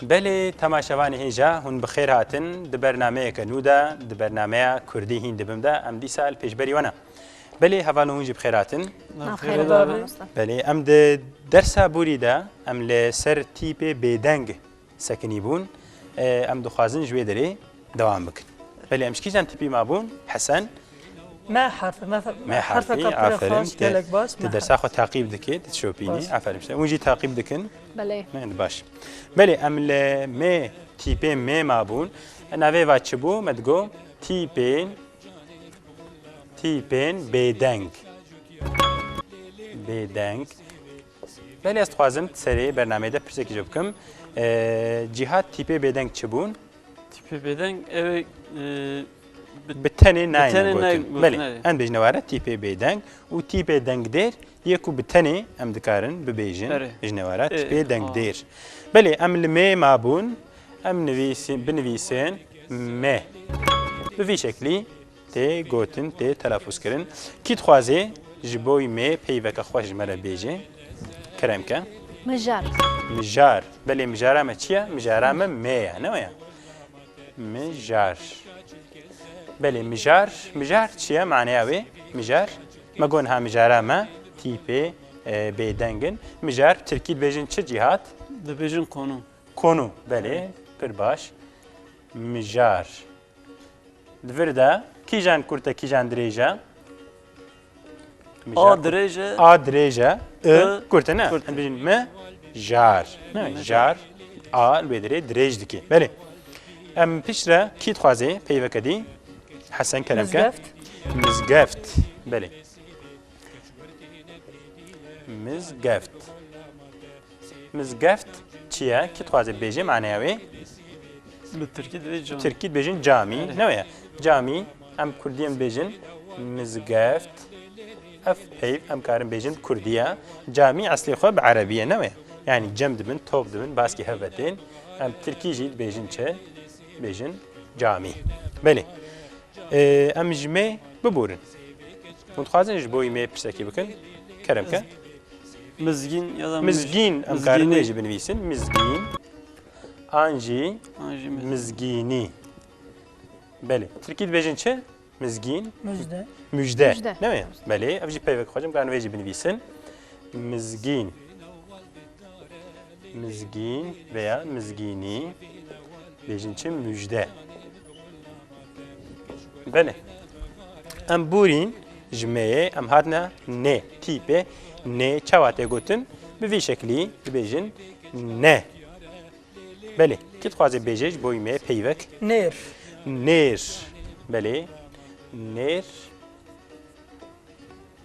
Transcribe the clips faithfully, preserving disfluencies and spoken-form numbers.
Belê, temaşevanê hêja, hûn bi xêr hatin. Di bernameyeke nû de, di bernameya Kurdî hîn dibim de, em dîsa li pêşberî we ne. Belê, hevalên hûn jî bi xêr hatin. Nexêr, mamoste. Belê, em di dersa borî de, em li ser tîpê bêdeng sekinî bûn. E, em dixwazin ji wê derê dewam bikin. Belê, em ji kîjan tîpî mabûn? Hesen? Me herfê, me fe-, Me herfeka herfî, pir aferin. Xweş, gelek baş, Te me dersa herf. Xwe taqîb dikî, te dişopînî. Baş. Aferin işte. Hûn jî taqîb dikin. Belê. Ne, baş. Belê, em li me, tîpê me mabûn. Navê va çi bû? Me digo tîpên, tîpên bêdeng. Bêdeng. Belê, ez dixwazim serê bernameyê de pirsekî ji bikim. Ee, Cîhat, tîpê bêdeng çi bûn? Tîpê bêdeng, ew ê, e, bi, Bi tenê bi nayne tenê gotin. Nayne gotin, Belê, evet. Em bêjine ware tîpê bêdeng û tîpê dengdêr yê ku bi tenê em dikarin bibêjin. Erê. Bêjine ware Ê, tîpê a. Dengdêr. Belê, em li me mabûn, em nivîsî-, binivîsin me. Bi vî şeklî tê gotin, tê telafûz kirin. Kî dixwaze ji bo me peyveke xweş ji me re bêje? Kerem ke. Mijar. Mijar. Belê, mijara me çi ye? Mijara me me ye, ne waya? Mijar. Belê, mijar. Mijar çi ye? Maneya wê? Mijar. Me got niha mijara me tîpê, e, bêdeng in. Mijar, tirkî dibêjin çi, Cîhat? Dibêjin konu. Konu, belê, pir baş. Mijar. Di vir de kîjan kurt e, kîjan dirêj e? A dirêj e. A dirêj e, I I kurt e, ne? Kurt e. Em bêjin mi, jar. Ne? Mijar. Jar, A li wê derê dirêj dike. Belê. Em piştre kî dixwaze peyveke dî? Hesen, kerem ke. Mizgeft. Mizgeft. Belê. Mizgeft. Mizgeft çi ye? Kî dixwaze bêje maneya wê? Bi tirkî dibê cami. Tirkî dibêjin camî, Evet. ne weye? Camî, em kurdî em bêjin mizgeft. Ev peyv em karin bêjin kurdî ye. Camî eslê xwe bi erebî ye, ne weye? Yani cem dibin, top dibin, baskî hev ve tên. Em tirkî jî dibêjin çi? Dibêjin camî. Belê. Ee, em ji me biborin. Hûn dixwazin ji bo me pirsekî bikin? Kerem ke. Mizgîn ya da mij-, Mizgîn, em karin wê jî binivîsin. Mizgîn. An jî An jî mizgîn. Mizgînî. Belê. Tirkî dibêjin çi? Mizgîn. Müjde. Müjde. Müjde. Ne mi? Belê. Ev jî peyvek xwe em karin wê jî binivîsin. Mizgîn. Mizgîn veya mizgînî. Bêjin çi? Müjde. Belê. Em borîn ji me yê, em hatine nê, tîpê nê. Çawa tê gotin? Bi vî şeklî dibêjin ne. Belê. Kî dixwaze bêje ji bo me peyvek? Nêr. Nêr. Belê. Nêr.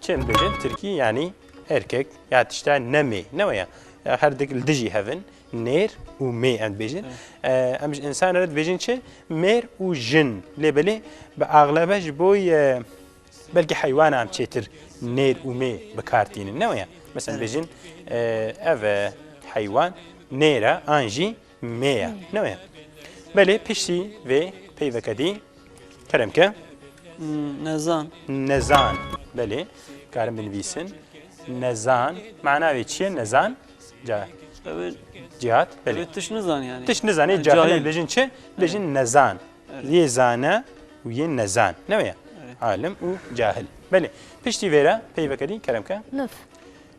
Çi em bêjin? Tirkî, yani erkek ya tişta ne mê, ne waya? Ya her dik li dijî hevin, nêr û mê em dibêjin. Evet. Ee, em ji însan re dibêjin çi? Mêr û jin. Lê belê bi axlebe ji bo, e, belkî heywana em çêtir nêr û mê bi kar tînin, ne waya? Mesela Evet. bêjin, e, ev, e, heywan nêr e, an jî mê ye, ne waya? Belê piştî vê peyveke dî Kerem ke. Hmm, nezan. Nezan. Belê. Karin binivîsin. Nezan. Mana wê çi ye? Nezan. Ca-, Ev ê, Cihat. Belê. ev ê tişt nizan yani. Tişt nizanê, Yani cahil. cahil. Bêjin çi? Bêjin nezan. Evet. Yê zane û yê nezan. Ne weye? Evet. Alim û cahil. Belê. Piştî vêre peyveke dî, kerem ke. Nif.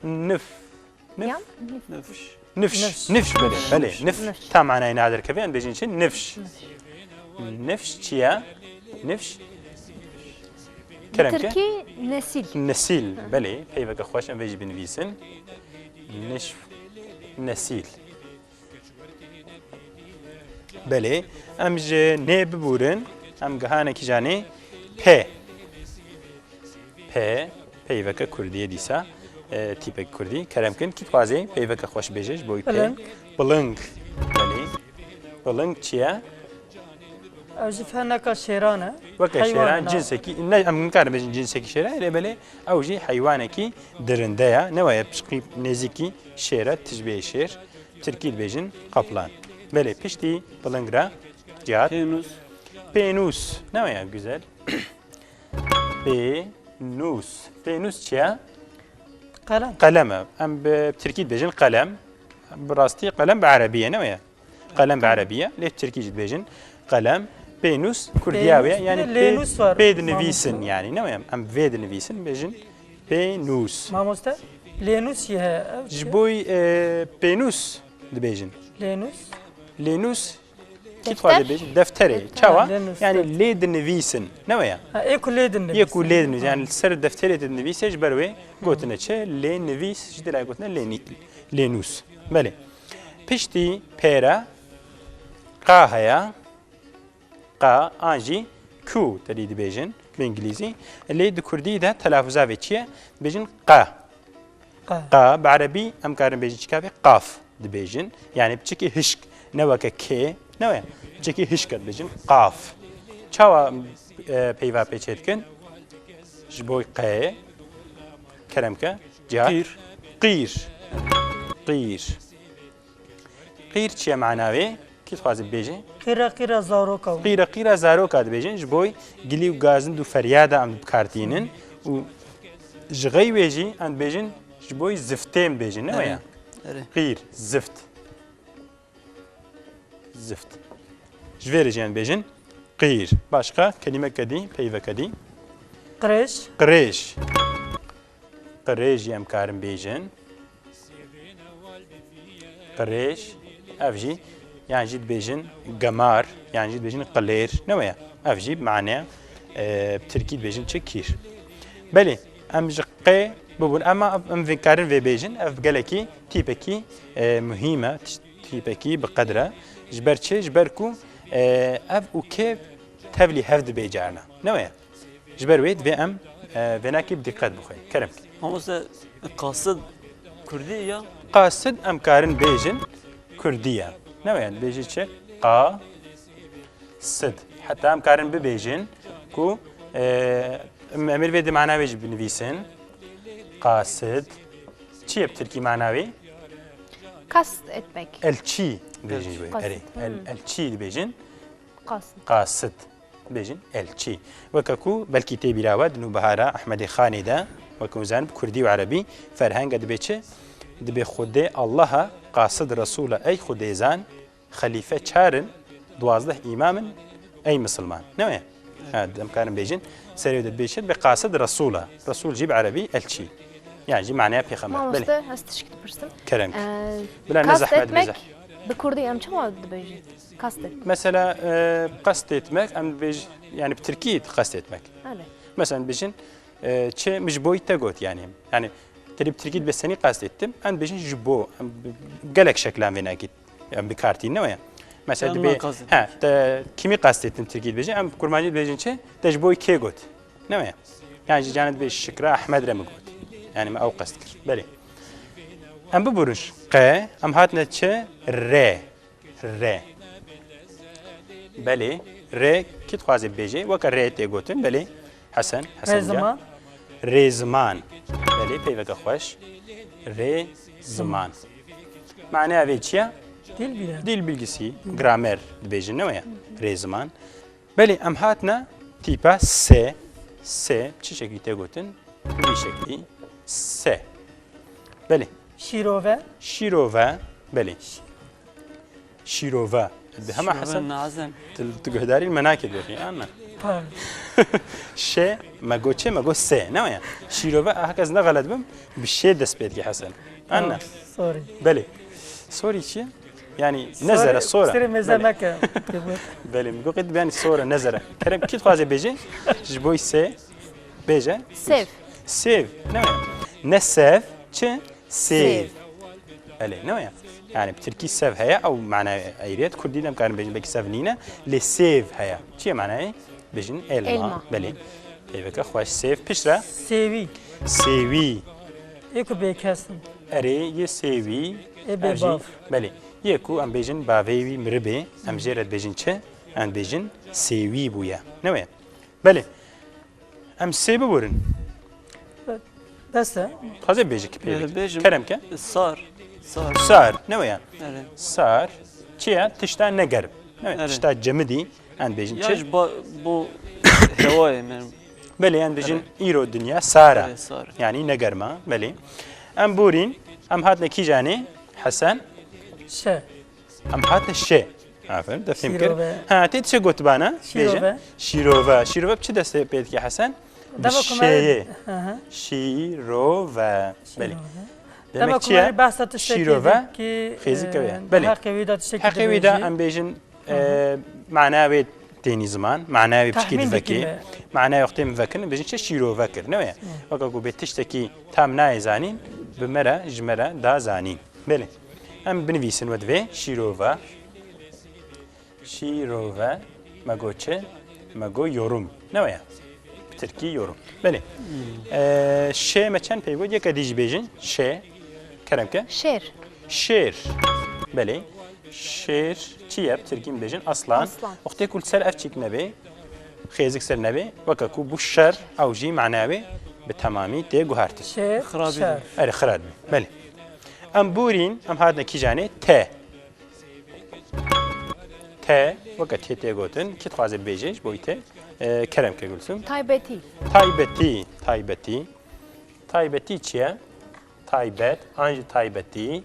Nif. Nif. Ya, nif. Nifş. Nifş. Nifş. Nifş, belê, belê. Nifş. Nifş. Nifş. Tam manayê nadir kevê, em bêjin çi? Nifş. Nifş. Nifş çi ye? Nifş. Kerem ke. Tirkî nesil. Nesil, Hı. belê. Peyveke xweş em vê jî binivîsin. Nişf. Nesil. Belê. Em ji nê bibûrin. Em gihane kîjanê? P. P, peyveke kurdî ye dîsa, e, tîpek kurdî. Kerem kin, kî dixwaze peyveke xweş bêje ji bo wî pê? Piling. Piling. Belê. Piling çi ye? Ew jî feneka şêran e. Weke Heywan şêran, e. cinsekî, ne, em nikarin bêjin cinsekî şêran, lê belê ew jî heywanekî dirinde ye. Ne weye pişqî nêzîkî şêr e, tij bê şêr. Tirkî dibêjin kaplan. Belê, piştî piling re Cihat. Pênûs. Pênûs. Ne weye, güzel. Pênûs. Pênûs çi ye? Qelem. Qelem e. Em bi tirkî dibêjin qelem. Bi rastî qelem bi erebî ye, ne weye? Qelem bi erebî ye, lê tirkî jî dibêjin qelem. Pênûs kurdiya wê ye, Pênûs, yanî bir de pê, lênûs var, pê dinivîsin mamoste. Yanî, ne wê em, em vê dinivîsin, bêjin pênûs. Mamoste, lênûs jî heye, ev çi? Ji bo, e, pênûs dibêjin. Lênûs? Lênûs, kî dixwaze bêjin? Defterê. Defter. Çawa? Ha, lênûs, yanî defter. Lê dinivîsin, ne wê ye? Ha, ê ku lê dinivîsin. Yê ku lê dinivîsin, yanî li ser defterê dinivîse ji ber wê gotine çi? Lê nivîs, ji dilê gotine lê nî-, lênûs. Belê. Piştî pêre qa heye. Qa an jî ku tedî dibêjin bi îngilîzî. Lê di kurdî de telafûza vê çi ye? Dibêjin qa. Qa. Qa, bi erebî em karin bêjin çika vê? Qaf dibêjin. Yanî piçekî hişk. Ne weke kê, ne weke. Piçekî hişk e dibêjin. Qaf. Çawa, e, peyva pê çêdikin? Ji bo qeyê. Kerem ke. Cihat. Qîr. Qîr. Qîr. Qîr çi ye mana wê? Kî dixwaze bibêje? Qîra qîra zaroka. Qîra qîra zaroka dibêjin. Ji bo gilî û gazind û feryada em bi kar tînin. Û ji xey wê jî em dibêjin, ji bo ziftê em dibêjin, ne wê ya? Erê, erê. Qîr, zift. Zift. Ji vê re jî em dibêjin qîr. Başqa kelîmeke dî, peyveke dî? Qirêj. Qirêj. Qirêj jî em karin bêjin. Qirêj, ev jî, yan jî dibêjin gemar, yan jî dibêjin qilêr, ne wê ye? Ev jî bi maneya, e, bi tirkî dibêjin çi? Kîr. Belê, em ji qê bibûn, ema em vê karin vê bêjin, ev gelekî tîpekî, e, muhîm e, tîpekî bi qedr e. Ji ber çi? Ji ber ku, e, ev û kê tevlî hev dibê carna, ne wê ye? Ji ber wê divê em, e, vênakî bi dîqet bixwînin. Kerem ke. Mamoste, qasid kurdî ya? Qasid em karin bêjin kurdî ye. Ne wê, dibêjî çi? Qa-sid. Heta em karin bibêjin ku, e, em, em ê vê di mana wê jî binivîsin. Qasid. Çi ye bi tirkî mana wê? Kast etmek. Elçî dibêjin ji wê. Kast. Erê. El, hmm. Elçî dibêjin. Qasid. Qasid. Bêjin elçî. Weke ku belkî tê bîra we di Nûbihara Ehmedê Xanê de, weke hûn zanin bi kurdî û erebî ferheng e, dibê çi? Dibê Xwedê Allah e, qasid Resûl e, ey Xwedêzan, xelîfe çar in, duwazdeh îmam in, ey misilman. Ne wê? Ha, em karin bêjin, serê wê de dibê çi? Dibê qasid Resûl e. Resûl jî bi erebî elçî. Yan jî maneya pêxember. Belê. Mamoste, ez tişkî dipirsim. Kerem ki. Ee, bila ne zehmet bêje. Kast etmek, bi kurdî em çawa dibêjin? Kast et. Mesela, e, qest etmek, em dibêj-, yani bi tirkî qest etmek. Öyle. Mesela dibêjin, e, çi, min ji bo te got yani. Yani, te bi tirkî dibê senî qest ettim, em dibêjin ji bo, em bi, gelek şeklan vê nakî, em bi kar tînin, ne wê ya? Mesela dibê, he, te kimî qest ettim tirkî dibêjin, em kurmancî dibêjin çi? Te ji bo kê got? Ne wê ya? Yani ji canê dibê şikra Ehmed re mi got? Yani me ew qest kir. Belê. Em biburin qe, em hatine çi? Re. Re. Belê, rê kî dixwaze bibêje? Weke rê tê gotin, belê. Hesen, Hesen can. Rêziman. Rêziman. Belê, peyveke xweş. Rêziman. Maneya vê çi ye? Dil bilgisi. Dil bilgisi, gramer dibêjin, ne wê ye? Rêziman. Belê, em hatine tîpa se. Se, çi şeklî tê gotin? Bi vî şeklî. Se. Belê. Şîrove. Şîrove. Belê. Şîrove. Di hema Hesen, tu, tu guhdarî me nake derî, anna. Pardon. Şe, me got çi, me got se. Ne ya? Şîrove, ah, kes ne xelet bim, bi şe dest pê dike Hesen. Anna. Tamam, sorry. Belê. Sorry çi? Yani, nezere, sora. Sorry, sirê mêze meke. Belê, mi got, yani, sora, nezere. Kerem, kî dixwaze bêje? Ji bo se, bêje. Sev. Sev. Ne ya? Ne sev, çi? Sêv. Sêv. Belê, ne ya? Yani bi tirkî sev heye, ew mana eyriyet. Kurdî de em karin bêjin, belkî sev nîne. Lê sêv heye. Çi ye manayê? Bêjin elma. Elma. Belê. Peyveke xweş. Sêv. Piştre? Sêwî. Sêwî. Ê ku bêkes in. Erê, yê sêwî. Ê bêbav. Belê. Yê ku em bêjin bavê wî miribe, em jê re dibêjin çi? Em dibêjin sêwî bûye. Ne wê? Belê. Em sê biborin. Bes e. Taze bêjî ki pê bêjim. Kerem ke. Sar. Sar. Sar. Ne wê ya? Erê. Sar. Çi ya? Tişta negerm. Ne wê? Erê. Tişta cemidî. Em bêjin çi? Ya ji ba-, bo hewayê me. Belê, em bêjin îro dinya sar e. Erê, sar. Yani negerma. Belê. Em borîn. Em hatine kîjanê? Hesen. Şe. Em hate şê. Aferin, te fêm kir. Şîrove. Ha, tê çi gotibana? Bêje. Şîrove. Şîrove. Şîrove bi çi destê pê dike Hesen? Bi Dema ku me şêyê. Hı hı. Şîrove. Belê. Şîrove. Demek çi ye? Dema ku me behsa tiştekî Şîrove. Dikî, xêzik ew ye. E, belê. Heqê wî de tiştekî Heqê wî de dibêjî. Em bêjin, e, mana wê tênî ziman, mana wê piçkî Tahmîn dikî divekê. Me. Mana wê wextê min vekirin, bêjin çi şîrove kir, ne weye? Hı. Weke ku bê tiştekî tam nayê zanîn, bi me re, ji me re da zanîn. Belê. Em binivîsin we divê şîrove. Şîrove, me got çi? Me got yorum. Ne weye? Bi tirkî yorum. Belê. Ee, şê me çend pey got? Yeka dî jî bêjin. Şê. Kerem ke. Şêr. Şêr. Belê. Şêr çi ye? Bi tirkî min bêjin aslan. Aslan. Wextê ku li ser ev çîk nebê, xêzik ser nebê, weke ku bû şer, ew jî mana wê bi temamî tê guhartin. Şêr, Xirabî şer. Erê, xirab bî. Belê. Em borîn, em hatine kîjanê? Te. Te, weke tê tê gotin, kî dixwaze bêje ji bo wî te? E, kerem ke Gulsum. Taybetî. Taybetî, taybetî. Taybetî çi ye? Taybet, an jî taybetî.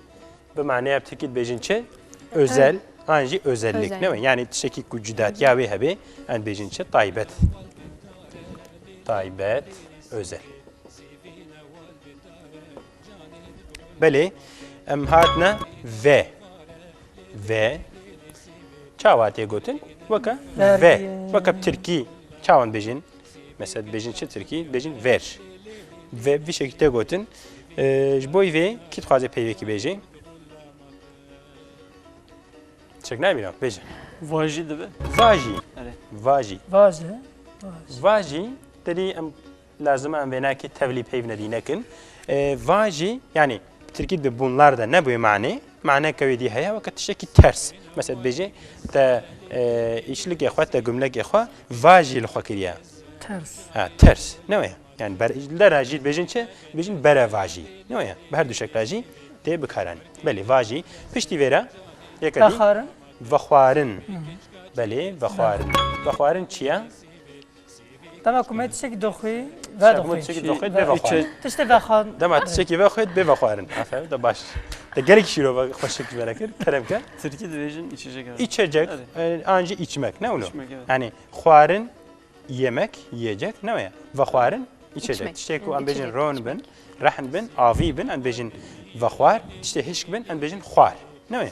Bi maneya tirkî dibêjin çi? Özel, an jî özellik. Özel. Ne mi? Yani tiştekî ku cudatiya wê hebe, em dibêjin çi? Taybet. Taybet, özel. Belê, em hatine ve. Ve. Çawa tê gotin? Weke ve. Vergi. Weke bi tirkî çawan bêjin? Mesela bêjin çi tirkî? Bêjin ver. Ve vî şekî tê gotin. Ee, ji bo vê kî dixwaze peyvekî bêjê? Çek nabîna, bêje. Vajî dibe. Vajî. Erê. Vajî. Vaje. Vaje. Vajî, derî em lazim e em vênakê tevlî peyv nedî nekin. E, vajî, yani tirkî de bunlar da ne bu mane. Mane kewê dî heye, weke tiştekî ters. Mesela bêje te, e, îşlikê xwe, te gumlekê xwe vajî li xwe kiriye. Ters. Ha, ters. Ne weye? Yani ber, li dera jî dibêjin çi? Dibêjin bere vajî. Ne weye? Bi her du şekla jî tê bikaranî. Belê, vajî. Piştî vê re, yeka dî? Vexwarin. Vexwarin. Hı hı. Belê, vexwarin. Vexwarin çi ye? Dema ku me tiştekî doxî, ve doxî. Tiştekî doxî, bê vexwarin. Tiştê vexwarin. Dema tiştekî vexwê, bê vexwarin. Aferin, te baş. Te gelek şîrove xweşik ji me re kir. Kerem ke. Tirkî dibêjin içecek. Evet. İçecek, evet. E, an jî içmek, ne wilo? İçmek, evet. Yani xwarin, yemek, yiyecek, ne weye? Vexwarin, içecek. İçmek. Tiştê ku em bêjin ron bin, rehn bin, avî bin, em bêjin vexwar. Tiştê hişk bin, em bêjin xwar. Ne wê?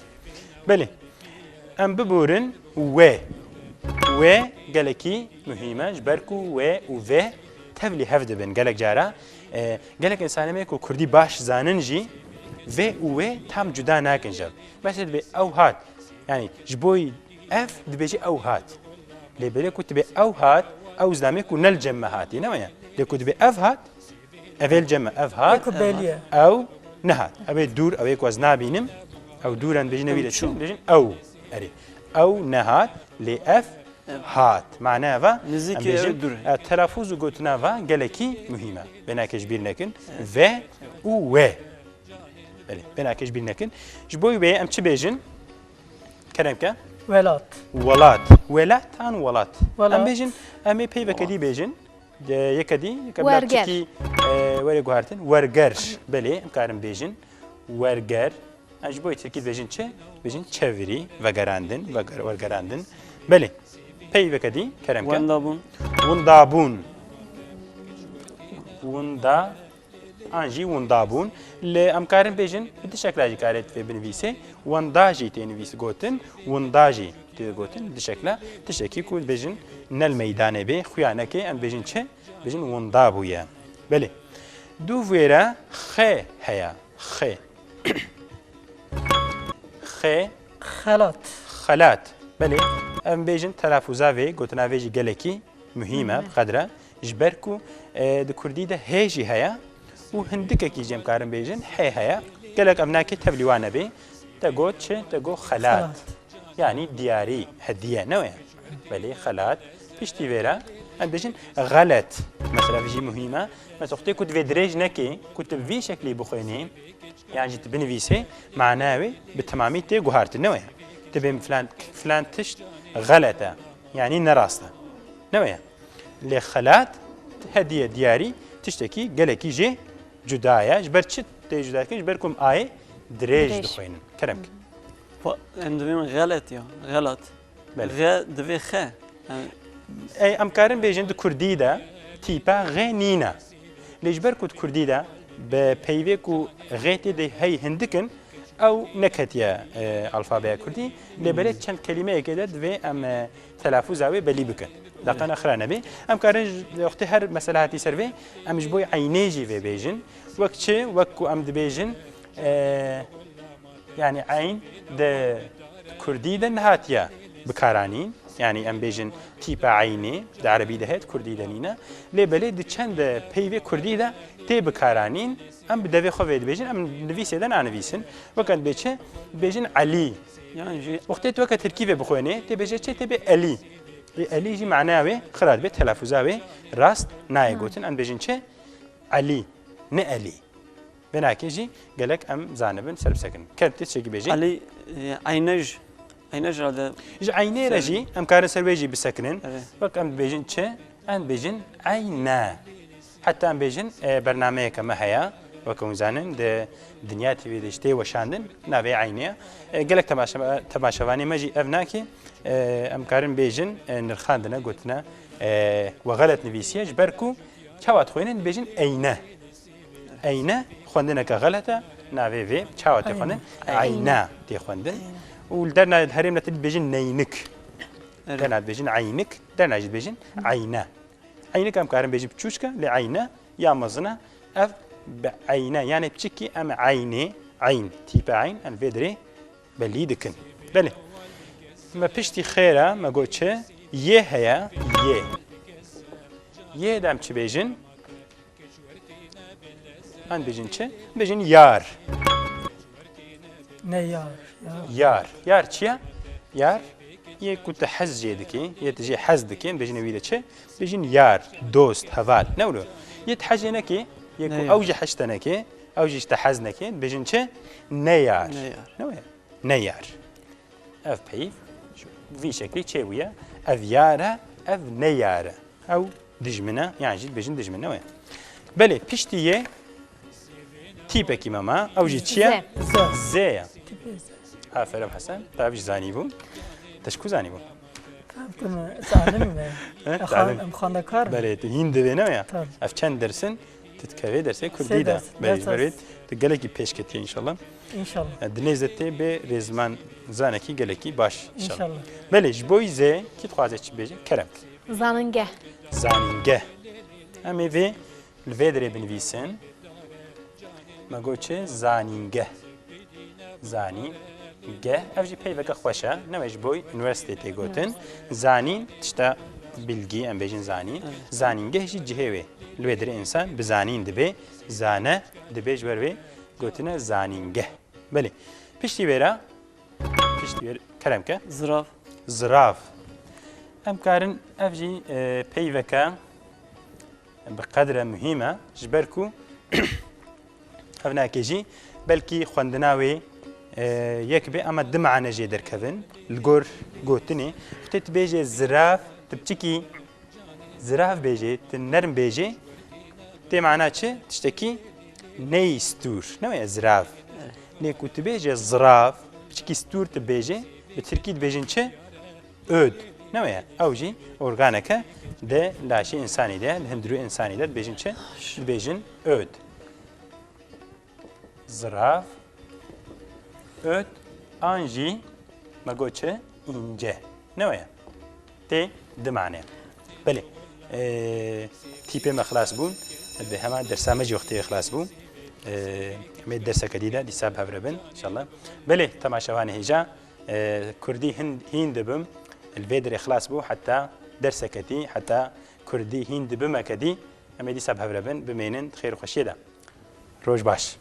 Belê. Em biborin we. We gelekî muhîm e, ji ber ku we û ve tevlî hev dibin. Gelek cara, e, gelek însanê me ku kurdî baş zanin jî ve û we tam cuda nakin ji hev. Mesela dibê ew hat. Yani ji bo ev dibêje ew hat. Lê belê ku dibê ew hat, ew zidamê ku ne li cem me hatî, ne weye? Lê ku dibê ev hat, Ev ê li cem me, ev hat. Yeko belî ye. Ew nehat. Ew ê dûr, ew ê ku ez nabînim. Ew dûr, em dibêjin, ew î re çû, dibêjin ew. Erê. Ew nehat, lê ev hat. Mane ev e. Nizîkê ew dûr e. Em bêjin, e, telafûz û gotina va gelekî muhîm e. Vênakê ji bîr nekin. Evet. Ve û we. Belê, vênakê ji bîr nekin. Ji bo wê em çi bêjin? Kerem ke. Welat. Welat. Welat an welat. Welat. Em bêjin, em ê peyveke dî bêjin. De, yeke dî, yeke bila Werger. Çikî, e, were guhartin. Werger. Belê, em karin bêjin. Werger. Em ji bo tirkî dibêjin çi? Dibêjin çevirî, vegerandin, veger-, wergerandin. Belê. Peyveke dî, kerem ke. Wendabûn. Wendabûn. Wenda, an jî wendabûn. Lê em karin bêjin, bi du şekla jî karê divê binivîsê. Wenda jî tê nivîs gotin, wenda jî. Tê gotin, du şekla, tiştekî ku dibêjin ne li meydanê bê, xuya neke, em dibêjin çi? Dibêjin winda bûye. Belê. Dûv wê re xe heye. Xe. Xe. Xelat. Xelat. Belê. Em bêjin telafûza vê, gotina vê jî gelekî muhîm e, bi qedre. Ji ber ku, e, di kurdî de hê jî heye û hindikekî jî em karin bêjin hê heye. Gelek ev nakê tevlî wan nebê. Te got çi? Te got xelat. Xelat. Yanî diyarî, hediye, ne wê? Belê, xelat. Piştî vê re em bêjin xelet. Mesela, vê jî muhîm e. Mesela, wextê ku divê dirêj nekê, ku tu vî şeklî bixwênî, yan jî tu binivîsê, mana wê bi temamî tê guhartin, ne wê? Tu bê filan, filan tişt xelet e. Yanî nerast e. Ne wê? Lê xelat, hediye, diyarî, tiştekî gelekî jê cuda ye. Ji ber çi tê cuda dikin? Ji ber ku em ayê dirêj Dirêj. Dixwînin. Kerem ke. Pa- Em divê min xelet ya. Xelat. Belê. Xe divê xe. Yani, Ey, em karin bêjin di kurdî de tîpa xê nîne. Lê ji ber ku di kurdî de bi peyvê ku xê tê de hey hindik in, ew neketiye e, alfabeya kurdî. Lê belê çend kelîmeyekê de divê em e, telafûza wê belî bikin. Deqena xira nebê. Em karin ji wextê her mesele hatî ser vê, em ji bo eynê jî vê bêjin. Wek çi? Wek ku em dibêjin, e, yani eyn di kurdî de nehatiye bikaranîn. Yani em bêjin tîpa eynê, di erebî de heye, di kurdî de nîne. Lê belê di çend peyvê kurdî de tê bikaranîn. Em bi devê xwe vê dibêjin, em nivîsê de nanivîsin. Weke dibê çi? Dibêjin Elî. yani jî Wextê tu weke tirkî vê bixwênê, tê bêje çi? Tê bê Elî. Ê, Elî jî manaya wê xira dibe, telafûza wê rast nayê gotin. Em dibêjin çi? Elî, ne Elî. Vê nakê jî gelek em zanibin, ser bisekinin. Ker tê çekî bêjî. Elî, e, eynej. Eynej herhalde. Ji eynê re Ser- jî em karin ser wê jî bisekinin. Evet. Wek em dibêjin çi? Em dibêjin eyne. Heta em bêjin e, bernameyeke me heye. Weke hûn zanin di Dinya T V de jî tê weşandin. Navê eynê ye. E, gelek temaşe, temaşevanê me jî ev nakê. E, em karin bêjin e, nirxandine gotine e, we xelet nivîsiye. Ji ber ku çawa dixwînin dibêjin eyne. Eyne xwendineke xelet e. Navê vê çawa tê xwendin? Eyne. Eyne tê xwendin. Û li derna herêm de dibêjin neynik. Evet. Derna dibêjin eynik, derna jî dibêjin eyne. Eynik em karin bêjin biçûçke, lê eyne ya mezin e. Ev bi eyne, yani biçikî em eynê, eyn, tîpe eyn, em vê dirê belî dikin. Belê. Me piştî xêra, me got çi? Yê heye, yê. Yê de em çi bêjin? Em bêjin çi? Bêjin yar. Ne yar. Ya. Yar. Yar çi ye? Yar yê ku tu hez jê dikî, yê tu jê hez dikî, bêjin wî de çi? Bêjin yar, dost, heval. Ne wilo? Yê tu hez jê nekî, yê Ne ku yar. Ew jî hez te nekî, ew jî ji te hez nekî, bêjin çi? Ne yar. Ne yar. Ne wilo? Ne yar. Ev peyv vî şeklî çêbûye. Ev yar e, ev ne yar e. Ew dijmin e, yan jî dibêjin dijmin, ne wê? Belê, piştî yê tîpekî me ma, ew jî çi ye? Zê. Zê. Zê ye. Tipê zê. Aferin Hesen, te ev jî zanîbû. Te ji ku zanîbû? Em zanim me. He, Em zanim. xan- em xwendekar me. Belê, tu hîn divê, ne wê? Tabii. Ev çend dersin, tu dikevê dersê kurdî Sê de. ders, Belê, ders ji ber wê az. Tu gelekî pêşketî inşallah. İnşallah. E, Di nêz de tê bê rêzman zanekî gelekî baş inşallah. İnşallah. Belê ji bo zê kî dixwaze çi bêje? Kerem. Zanîngeh. Zanîngeh. Em ê vê li vê dirê binivîsin. Me got çi? Zanîngeh. Zanîngeh. Ev jî peyveke xweş e. Ne wê ji bo unîversîtê tê gotin. Zanîn tişta bilgî, em bêjin zanîn. Zanîngeh jî cihê wê. Li wê dirê însan bi zanîn dibê. Zane dibê, ji ber wê gotine zanîngeh. Belê. Piştî wê re, piştî wê re, kerem ke. Zirav. Zirav. Em karin ev jî e, peyveke bi qedre muhîm e. Ji ber ku ev nake jî belkî xwendina wê e, yek bê, ama du mane jê derkevin. Li gor gotinê. Wextê tu bêjê zirav, tu piçikî zirav bêjê, tu nerm bêjê, tê mana çi? Tiştekî ney stûr. Ne wê zirav. Lê ku tu bêjê zirav, piçikî stûr tu bêjê, bi tirkî dibêjin çi? Öd. Ne wê? Ew jî organeke di laşê însanî de, di hundirû însanî de dibêjin çi? Dibêjin öd. Zirav, öd, an jî me got çi? Înce. Ne weye? Tê di mane. Belê. Ee, tîpê me xilas bûn. Bi hema dersa me jî wextê xilas bû. Ee, em ê derseke dî de dîsa bi hev re bin, inşallah. Belê, temaşevanê hêja, ee, kurdî hin, hîn dibim. Li vê dirê xilas bû, heta derseke dî, heta kurdî hîn dibimeke dî. Em ê dîsa bi hev re bin, bimênin di xêr û xweşiyê de. Roj baş.